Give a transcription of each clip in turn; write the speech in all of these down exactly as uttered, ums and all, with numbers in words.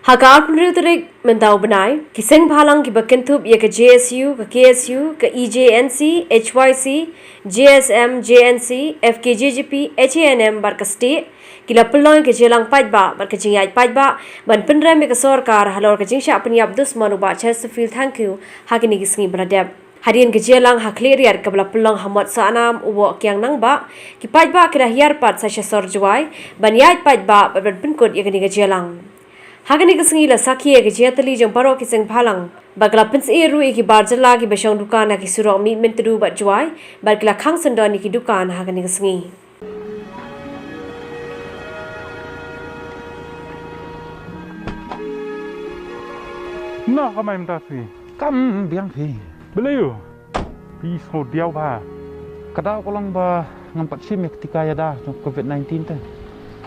Ha ka arphew hynriew tarik mynta u bnai, ki seng bhalang kiba kynthup ïa ka J S U, ka K S U, ka E J N C, H Y C, J S M, J N C, F K J G P, H A N M bad ka state ki la pynlong ïa ka jingïalang paidbah bad ka jingïaid paidbah ban pynrem ïa ka sorkar halor ka jingshah pynïap dusmon u Bah Chesterfield Thangkhiew ha kine ki sngi ba la dep. Hadien ka jingïalang ha Khliehriat kaba la pynlong ha Mot Sohnam, Uwoh Kiang Nangbah, ki paidbah ki la hiar pat sa sha sor Jowai ban ïaid paidbah bad ban pynkut ïa kane ka jingïalang. Ha kane ka sngi la sakhi ïa ka jingïatylli jong baroh ki seng bhalang bad ka la pynsyier ruh ïa ki bar jylla kiba shong dukan ha ki surok Mihmyntdu bad Jowai bad ki la khang syndon ïa ki dukan ha kane ka sngi. Noh ka mai mynta phi. Kam biang phi. Balei u? Phi sngew diaw bha. Ka daw ka long ba ngam pat shim ïa ka tika ïada jong covid nineteen te.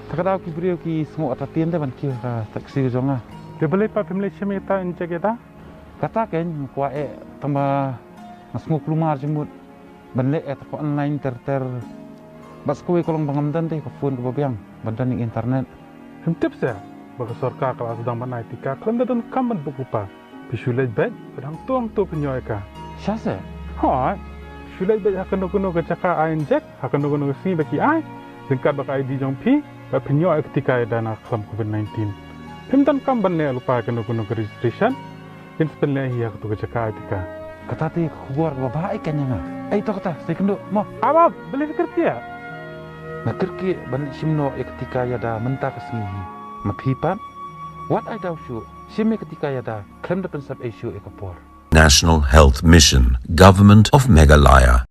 Ta ka daw ki briew ki sngew atatien te ban kiew ka taxi jong nga. Te balei pat phim leit shim ïa ta injek ïada? Kata kein nga kwah eh tang ba nga sngew kulmar jingmut ban leh ïa ta ka online ter ter. Bad sa kawei ka long ba ngam don te ka phone kaba biang ban don ïa ka internet. Phim tip seh ba ka sorkar ka la sdang ban ai tika khlem da donkam ban buh lypa. Phi shu leit beit bad hangto hangto phin ïoh ïa ka. Shisha seh? Hooid. Shu leit beit ha kano kano ka jaka ai injek, ha kano kano ka sngi ba ki ai, ryngkat bad ka I D jong phi, bad phin ïoh ïa ka tika ïada na ka khlam covid nineteen. Phim donkam ban leh lypa ïa kano kano ka registration. Kin sa pynleh hi ha kato ka jaka ai tika. Kata te ka khubor kaba bha eh kane ïa nga. Ei to kata, sa ïakynduh mo. Ap ap, balei phi kyrkieh? Nga kyrkieh ban leit shim noh ïa ka tika ïada mynta ka sngi hi. Ma phi pat? Wat ai daw shuh, shim ïa ka tika ïada khlem da pynsep ei shuh ïa ka por. National Health Mission, Government of Meghalaya.